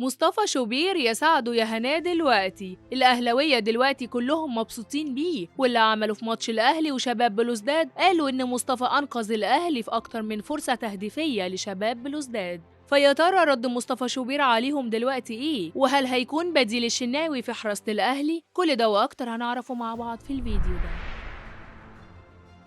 مصطفى شوبير يساعده يا هناه دلوقتي. الأهلاوية دلوقتي كلهم مبسوطين بيه، واللي عمله في ماتش الأهلي وشباب بلوزداد قالوا إن مصطفى أنقذ الأهلي في أكتر من فرصة تهديفية لشباب بلوزداد. فيا ترى رد مصطفى شوبير عليهم دلوقتي إيه؟ وهل هيكون بديل الشناوي في حراسة الأهلي؟ كل ده وأكتر هنعرفه مع بعض في الفيديو ده.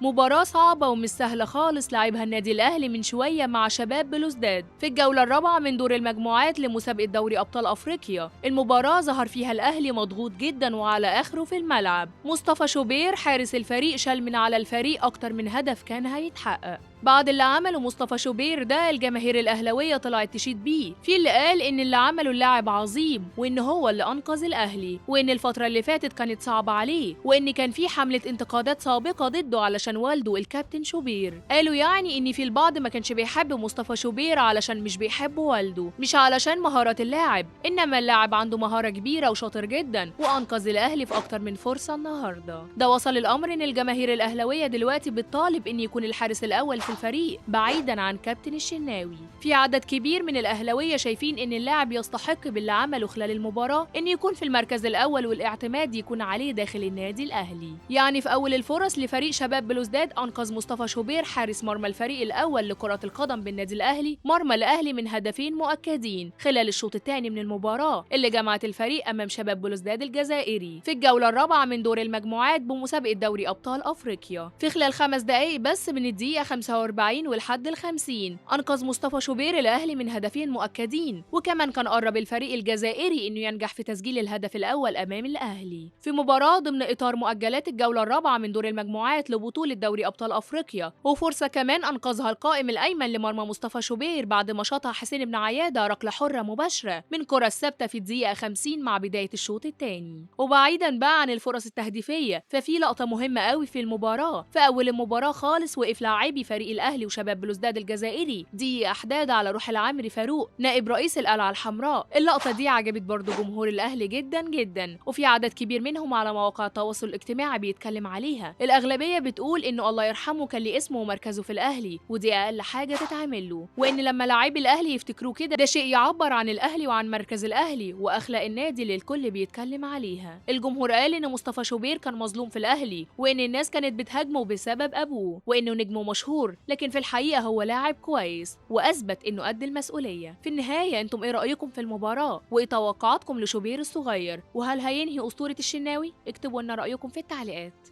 مباراة صعبة ومش سهلة خالص لعبها النادي الأهلي من شوية مع شباب بلوزداد في الجولة الرابعة من دور المجموعات لمسابقة دوري أبطال أفريقيا. المباراة ظهر فيها الأهلي مضغوط جدا وعلى آخره في الملعب. مصطفى شوبير حارس الفريق شال من على الفريق أكتر من هدف كان هيتحقق. بعد اللي عمله مصطفى شوبير ده الجماهير الأهلاوية طلعت تشيد بيه، في اللي قال إن اللي عمله اللاعب عظيم وإن هو اللي أنقذ الأهلي، وإن الفترة اللي فاتت كانت صعبة عليه، وإن كان في حملة انتقادات سابقة ضده علشان والده الكابتن شوبير. قالوا يعني إن في البعض ما كانش بيحب مصطفى شوبير علشان مش بيحب والده، مش علشان مهارات اللاعب، إنما اللاعب عنده مهارة كبيرة وشاطر جدا وأنقذ الأهلي في أكتر من فرصة النهاردة. ده وصل الأمر إن الجماهير الأهلاوية دلوقتي بتطالب إن يكون الحارس الأول في الفريق بعيدا عن كابتن الشناوي. في عدد كبير من الأهلاوية شايفين إن اللاعب يستحق باللي عمله خلال المباراة إن يكون في المركز الأول والاعتماد يكون عليه داخل النادي الأهلي. يعني في أول الفرص لفريق شباب بلوزداد أنقذ مصطفى شوبير حارس مرمى الفريق الأول لكرة القدم بالنادي الأهلي مرمى الأهلي من هدفين مؤكدين خلال الشوط الثاني من المباراة اللي جمعت الفريق أمام شباب بلوزداد الجزائري في الجولة الرابعة من دور المجموعات بمسابقة دوري أبطال أفريقيا. في خلال 5 دقائق بس من الدقيقة 45 ولحد 50 أنقذ مصطفى شوبير الأهلي من هدفين مؤكدين، وكمان كان قرب الفريق الجزائري إنه ينجح في تسجيل الهدف الأول أمام الأهلي في مباراة ضمن إطار مؤجلات الجولة الرابعة من دور المجموعات لبطولة دوري أبطال أفريقيا. وفرصة كمان أنقذها القائم الأيمن لمرمى مصطفى شوبير بعد ما شاطها حسين بن عيادة ركلة حرة مباشرة من كرة الثابتة في الدقيقة 50 مع بداية الشوط الثاني. وبعيدا بقى عن الفرص التهديفية، ففي لقطة مهمة قوي في المباراة. في أول المباراة خالص وقف لاعبي فريق الأهلي وشباب بلوزداد الجزائري دقيقة أحداد على روح العمري فاروق نائب رئيس القلعة الحمراء. اللقطة دي عجبت برضو جمهور الأهلي جدا جدا، وفي عدد كبير منهم على مواقع التواصل الاجتماعي بيتكلم عليها. الأغلبية بتقول إنه الله يرحمه كان ليه اسمه ومركزه في الأهلي، ودي أقل حاجة تتعمل له، وإن لما لاعبي الأهلي يفتكروه كده ده شيء يعبر عن الأهلي وعن مركز الأهلي وأخلاق النادي اللي الكل بيتكلم عليها. الجمهور قال إن مصطفى شوبير كان مظلوم في الأهلي، وإن الناس كانت بتهاجمه بسبب أبوه، وإنه نجمه مشهور، لكن في الحقيقة هو لاعب كويس وأثبت إنه قد المسؤولية. في النهاية أنتم إيه رأيكم في المباراة؟ وإيه توقعاتكم لشوبير الصغير؟ وهل هينهي أسطورة الشناوي؟ اكتبوا لنا رأيكم في التعليقات.